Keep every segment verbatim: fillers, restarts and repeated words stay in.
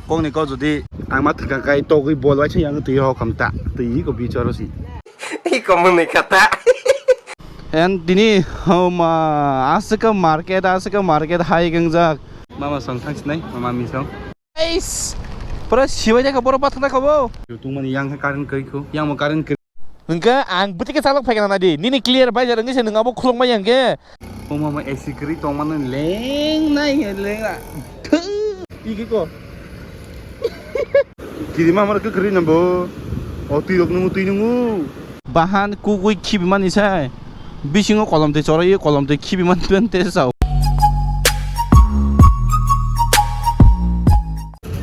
Kokni kok jodi ang ma thwkang kai togwi bol bai se yang twi ho kam ta. Twi ko bicharo si. Iko mwnwi kha ta. And tini, oh ma, aswk market, aswk market hai gongjak. Mama song thang sinai, mama mi song. Guys, pura sibai jakha borok pathak jakha bo. Tungmani yang khe current kwrwi khu, yang bo current kwrwi. Hwnkhe ang bwtwi khe chalok phaikha nana di. Nini clear bai jar wngwi se nwng abo khulukmai yang khe. Omo mo A C kwrwi tongmani lengnai, lengnai. Thw, iki ko. Kirima mar kwrwi nabo. O twi rok nungu, twi nungu. Bahan kugui khibi mani sai. Bisingo kolom twi choroi, kolom twi khibi man twen te sao.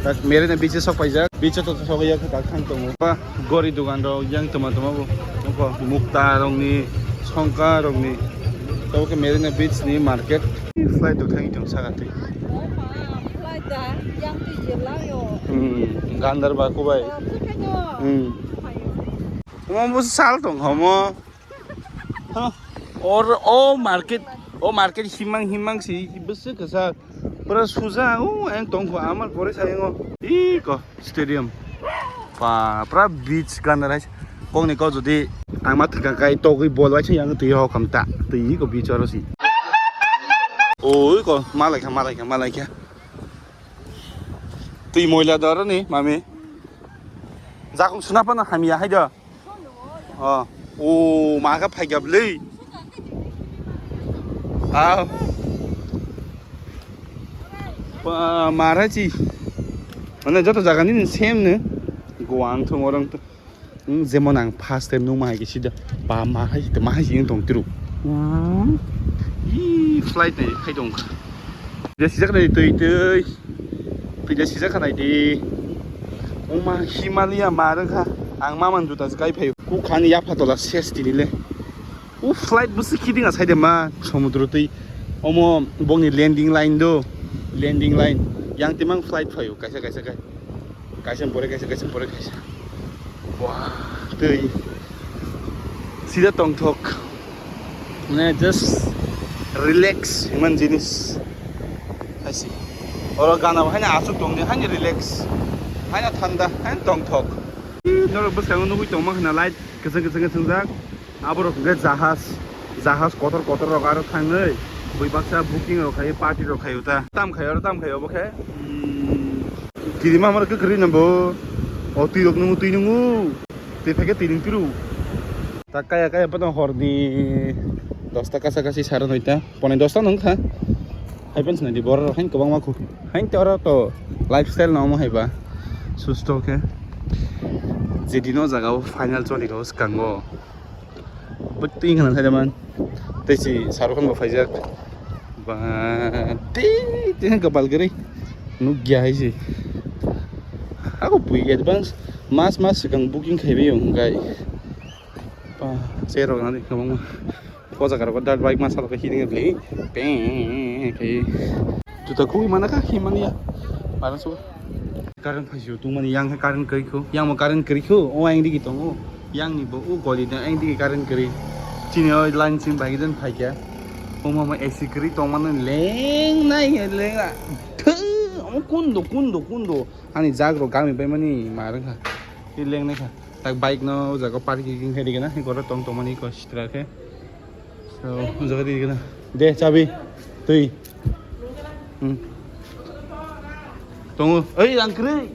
Tak Marina Beach e sok paijak. Beach o to sok ya tak thang tongo. Ba gori dugan rok yang toma toma bo. Nokho mukta rok ni, songka rok ni. Tabo khe Marina Beach ni market. Flight rok thang tong saka twi. Flight da, yang twi je layo. Hmm, gandar ba kubai. Ah, bukan yo. Hmm. Omo bo sal tong homo. Or o market, o market himang himang si bwswk kwchak. Pura suja o ang tongkho amar pore sayango. Iko stadium. Pa pura beach gana rai. Kokni kok jodi ang ma thwkang kai togwi bol bai se yang twi ho kam ta. Twi iko beach oro si. O iko malaikha, malaikha, malaikha. Twi moila doro ni mami. Jakung suna pano hamya hai do. Oh, oh, ma kha phai gap le. Ah. Pa, mara chi. Mane joto jaga ni same ne. Go ang thung orang tu. Hmm, jemon ang first time nung ma hai khe sida. Ba ma hai, ma hai sing tong tiru. Hmm. Ih, flight ni khai dong. Dia sijak nai tui tui. Pida sijak khanai di. Oma Himalaya ma rwkha. Ang ma man juta kai phaio. Ku khani yapha tola ses tini le. U flight busi kiding asai de ma somudro tui. Omo bongni landing line do. Landing line. Yang timang flight phaio kaisa kaisa kai. Kaisa pore kaisa, kaisa pore kaisa. Wah, tui. Sida tongthok. Mane just relax iman jinis. Haisi. Oro gana bo haino aswk tongdi, haino relax. Haino thanda, haino tongthok. Norok bwskango nugwi tongma khna light kwchwng kwchwng khe chwngjak. Aborok hwnkhe jahaj, jahaj kotor kotor rok aro thangwi bui baksa booking rok khai, party rok khai ta. Tam khai oro, tam khai obo khe. Hmm. Kirima amar kwkhwrwi nabo. O twi rok nungo, twi nungo. Twi phai khe twi nung tiru. Ta kaya kaya pano horni dosta kasa kasi sara noita. Pone dosta nung kha. Hai pen sinai di borok rok hain kwbangma khu. Hain te oro to lifestyle no omo hai ba. Susto khe. Jedi no jaga o final choli kha o swkango. Bwtwi khna thaidaman. Tei si Shahrukh Khan bo phaijak. Ba tei tei kwpal kwrwi. Nukya hai si. Ako bui advance mas mas swkang booking khaibai hwnkhai. Ba cherok nani kwbangma. O jaga rok dirt bike masa rok hiding bli. Pe kai. Juta khugwi mana kha himani ya. Para so. Current phaisio tungmani yang khe current kwrwi khu. Yang mo current kwrwi khu. O ang digi tongo. Yang ni bo o goli da ang digi current kwrwi. Chini o line sim bai den phaikya. O mo mo A C kwrwi tongmani leng nai leng. Thung o kundo kundo kundo. Ani jag rok gami bai mani ma rwkha. Lengnai kha. Tak bike no o jaga parking khai digena, hei goro tong tongmani ko sitra khe. So, o jaga digena. De, chabi. Twi. Hmm. Tongo. Oi, rang kwrwi.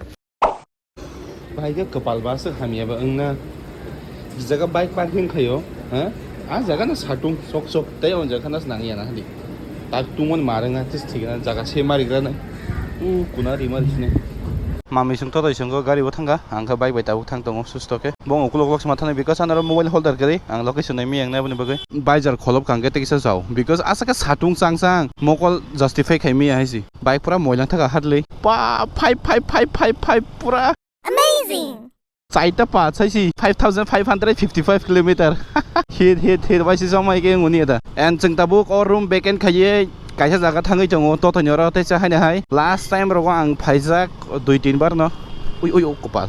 Bike kwpal ba se hamya ba wngna. Jaga bike parking khaio, ha? A jaga no satung sok sok tei o jaga no nangya na hadi. Tak tungmani ma rwngna tis thikna jaga se marigra nai. U kuna ri mari sini. Mami sung totoi sung gari bo thangka, ang khe bike bai tabuk thang tongo susto khe. Bo ukulok lok sima thani because ano mobile holder kwrwi, ang location nai miyang nai boni bagwi. Bike jar kholop kang khe tei kisa jao, because aswk khe satung chang chang mokol justify khai miya hai si. Bike pura moilang thaka hardly. Pa five five five five five pura. Amazing. Chaita pa sai si five thousand five hundred fifty five kilometer. Hit hit hit bai si somai ke nguni da. And chwng tabuk o room vacant khaiye kaisa jaga thangwi tongo totoni oro tei cha haino hai. Last time rogo ang phaijak dui tin bar no. Ui ui o kopal.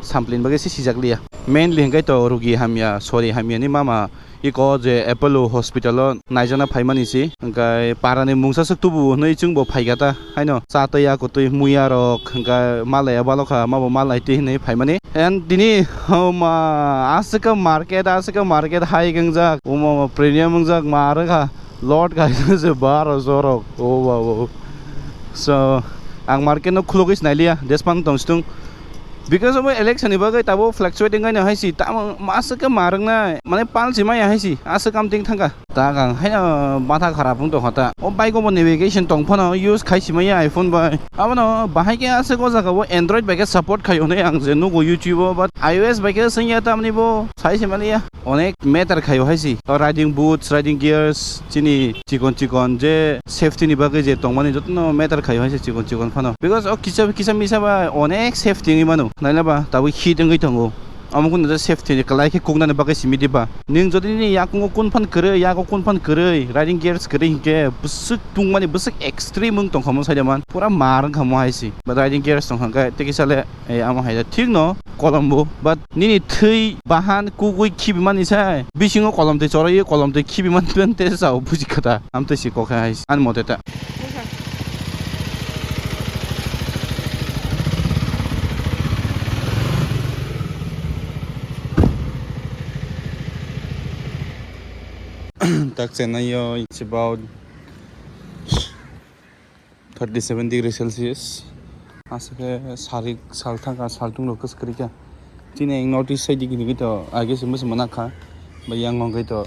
Samplin bagwi se sijak liya. Mainly hwnkhe to rugi hamya, sorry hamya ni mama Iko je Apollo hospital o naijana phaimani si, hwnkhe parani mungsa swk tubu hwnwi chwngbo phaikha ta haino. Cha twi, yakutwi, muya rok, hwnkhe malaiya balokha, mabo malai twi hwnwi phaimani. And tini, oh ma, aswk market, aswk market hai wngjak, omo premium wngjak, ma rwkha, lot kaisa se baro jorok, oh wow. So, ang market no khulugwi sinai liya, despan tong situng. Because of election ni bagwi tabo fluctuating kaino hai si, tamo masa khe ma rwngnai, mane pal si maya hai si, aswk kam ting thangkha. Ta kang haino matha kharap wng tongkha ta. O bike bo navigation tong phano use khai si maya iPhone bai. Abono bahai khe aswk o jaga o Android bai khe support khai hwnwi ang je nugo YouTube o, but iOS bai khe swngya tamni bo sai se maliya. Onek matter khaio hai si. O riding boots, riding gears, chini chikon chikon je safety ni bagwi je tongmani jotono matter khaio hai si chikon chikon phano. Because o kisa, kisa misa ba onek safety wngwi mano. Naila ba tabuk hit wngwi tongo. Omo kunu je safety ni kwlai khe kuknani bagwi simi diba. Ning jodi nini yakungo kun phan kwrwi, yago kun phan kwrwi, riding gears kwrwi hinkhe bwswk tungmani bwswk extreme wng tongkha mo saida man. Pura mar wngkha mo hai si. Ba riding gears tongkha khe tei kisa le Ei, amo hai da thik no kolom bo, but nini thwi bahan kugui khibi mani sai, bisingo kolom twi choroi kolom twi khibi man twen te sao buji kha ta, am twi si kok hai, ani mote ta. Tak Chennai o, it's about thirty seven degree Celsius. Aswk khe sari sal thangkha, sal tunglo kwswk kwrwi kha. Chini ang notice sai digi digi to age se mwswk mwnakha. Bai yang hwnkhe to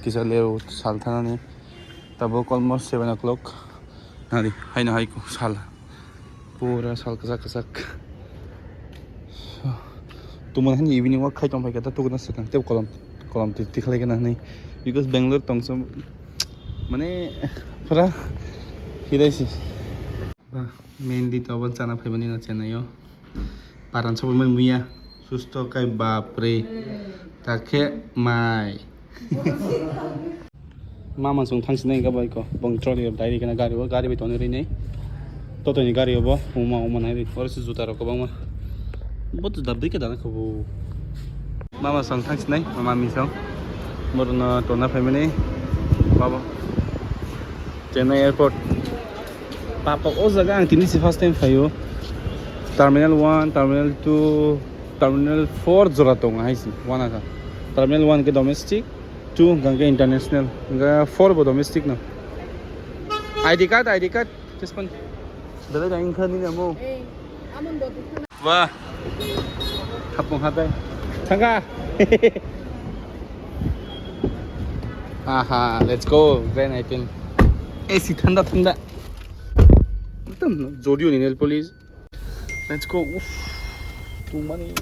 kisa leo sal thanani. Tabuk almost seven o'clock. Nari, haino hai ko sal. Pura sal kwchak kwchak. Tumani hani evening walk khai tong phaikha ta, tukuna swkang tei kolom, kolom twi tikhlai gana hinwi. Because Bangalore tongsa mane pura hirai si. Ba, mainly to abo chana phaimani na Chennai o. Paran sobo mani muya. Susto kai bapre. Takhe mai. Mama song thang sinai ka bai ko. Bong trolley rok dai kana gari o, gari bai toni rinai. Toto ni gari obo, uma uma nai ri. Oro se juta rok kwbangma. Bo to dab dike dana khabu. Mama song thang sinai, mama mi song. Moro no tona phaimani. Baba. Chennai Airport. Papa, o jaga ang tini si first time phaio. Terminal one, Terminal two, Terminal four jora tongo hai si, wana kha. Terminal one ke domestic, two hwnkha khe international, hwnkha four bo domestic no. I D card, I D card, just one. Belai da wngkha nini amo. Wah. Hapung hatai. Thangka. Aha, let's go. Grand eighteen. A C thanda thanda. Ekdom jodiyo ni nail polish. Let's go. Uff. Tungmani.